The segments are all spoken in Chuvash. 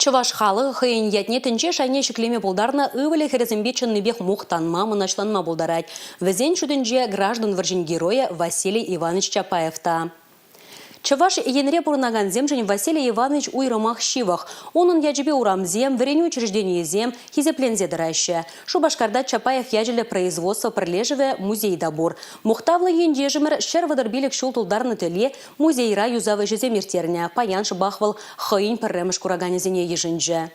Чӑваш халӑхӗ хӑйӗн ятне тӗнче шайне ҫӗклеме пултарнӑ ывӑлӗ-хӗрӗсемпе чӑннипех мухтанма, мӑнаҫланма пултарать. Вӗсен шутӗнче граждан вӑрҫин геройӗ Василий Иванович Чапаев та. Чӑваш Енре пурӑнакансемшӗн Василий Иванович уйрӑмах ҫывӑх. Унӑн ячӗпе урамсем, вӗренӳ учрежденийӗсем хисепленсе тӑраҫҫӗ. Шупашкарта Чапаев ячӗллӗ производство пӗрлешӗвӗ музей та пур. Мухтавлӑ ентешӗмӗр 135 ҫул тултарнӑ тӗле Музейра юсав ӗҫӗсем ирттернӗ. Паян шӑпах вӑл хӑйӗн пӗрремӗш кураканӗсене йышӑнчӗ.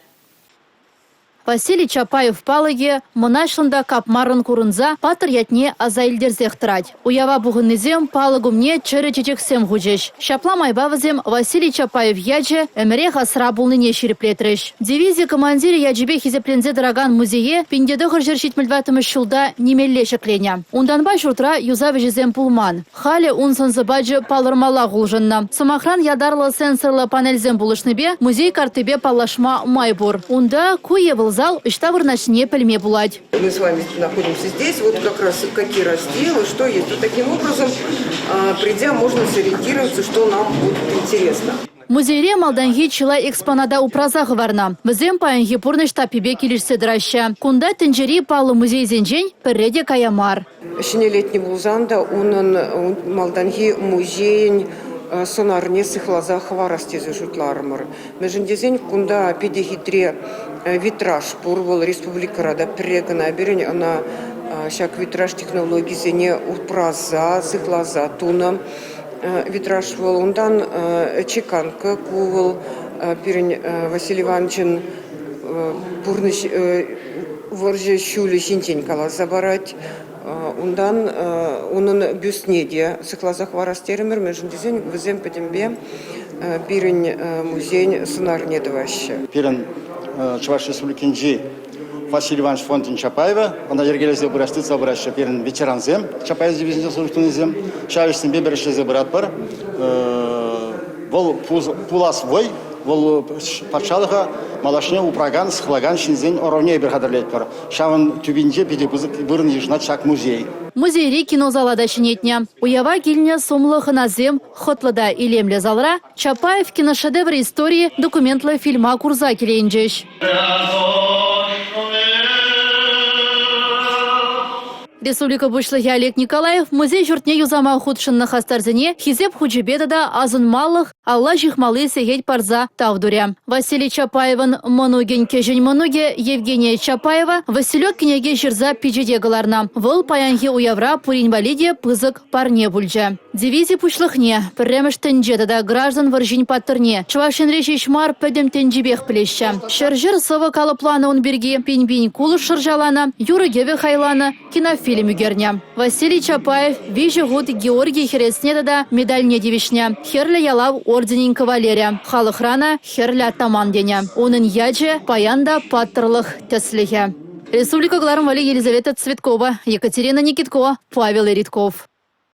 Василий Чапаев палӑкӗ мӑнаҫлӑн та капмаррӑн курӑнса паттӑр ятне аса илтерсех тӑрать. Уява пухӑннисем палӑк умне чӗрӗ чечексем хучӗҫ. Ҫапла майпа вӗсем Василий Чапаев ячӗ ӗмӗрех асра пулнине ҫирӗплетрӗҫ. Дивизи командирӗ ячӗпе хисепленсе тӑракан музее 1974 ҫулта нимелле ҫӗкленӗ. Унтанпа ҫуртра юсав ӗҫӗсем пулман. Халӗ ун сӑн-сӑпачӗ палӑрмаллах улшӑннӑ. Сӑмахран, ятарлӑ сенсорлӑ панельсем пулӑшнипе музей карттипе паллашма май пур. Унта ку е вӑл зал ӑҫта вырнаҫнине пӗлме пулать. Мы с вами находимся здесь, вот как раз какие разделы, что есть. Вот таким образом, придя, можно сориентироваться, что нам будет интересно. Музейре малтанхи чылай экспоната упраса хӑварнӑ. Вӗсем паянхи пурнӑҫ таппипе килӗшсе тӑраҫҫӗ. Кунта тӗнчери паллӑ музейсенчен пӗрре те кая мар. Ҫӗнӗлетнӗ пулсан та унӑн малтанхи музейӗн сӑнарне сыхласа хӑварас тесе шутларӑмӑр. Мӗншӗн тесен кунта питӗ хитре витраж пур, вӑл республикӑра та пӗрре кӑна пирӗн ӑна ҫак витраж технологисене упраса, сыхласа тунӑ. Витраж вӑл унтан чеканка, ку вӑл пирӗн Василий Ивановичӑн пурнӑҫ вӑрҫӑ ҫулӗ ҫинчен каласа парать. Унтан унӑн бюстне те сыхласа хӑварас терӗмӗр, мӗншӗн тесен вӗсем пӗтӗмпе пирӗн музейӗн сӑнарне тӑваҫҫӗ. Пирӗн Чӑваш Республикинчи Василий Иванович фондӗн Чапаева, ӑна йӗркелесе пыраҫ, тытса пыраҫҫӗ пирӗн ветерансем, Чапаев дивизинче служба тунисем. Ҫав ӗҫсемпе пӗр ӗҫлесе пыратпӑр. Вӑл пулас вӑй, вӑл патшалӑха малашне упракан, сыхлакан ҫынсен ӑрӑвне эпир хатӗрлетпӗр. Ҫавӑн тӳпинче питӗ пысӑк вырӑн йышӑнать ҫак музей. Музейри кинозала та ҫӗнетнӗ. Уява килнӗ сумлӑ хӑнасем хӑтлӑ та илемлӗ залра Чапаев киношедевр истории документлӑ фильма курса киленчӗҫ. Республика Пуҫлӑхӗ Олег Николаев музей ҫуртне юсама хутшӑннӑ хастарсене Хисеп хучӗпе тата асӑнмалӑх алла ҫыхмалли сехет парса тав турӗ. Василий Чапаевӑн мӑнукӗн кӗҫӗн мӑнукӗ Евгения Чапаева «Василек» кӗнеке ҫырса пичете кӑларнӑ. Вӑл паянхи уявра пурин валли те пысӑк парне пулчӗ. Дивизи пуҫлӑхне, пӗрремӗш тӗнче тата граждан вӑрҫин паттӑрне Чӑваш Енре ҫеҫ мар, пӗтӗм тӗнчипех пӗлеҫҫӗ. Ҫӗр-ҫӗр сӑвӑ калӑпланӑ ун пирки, пин-пин кулӑш шӑрҫаланӑ, юрӑ-кӗвӗ хайланӑ, кинофильм ӳкернӗ. Василий Чапаев виҫӗ хут Георгий хӗресне тата медальне тивӗҫнӗ, Хӗрлӗ Ялав орденӗн кавалерӗ. Халӑхран Хӗрлӗ атаман тенӗ. Унӑн ячӗ паян та паттӑрлӑх тӗслӗхӗ. Республика кӑларӑм валли Елизавета Цветкова, Екатерина Никиткова, Павел Эритков.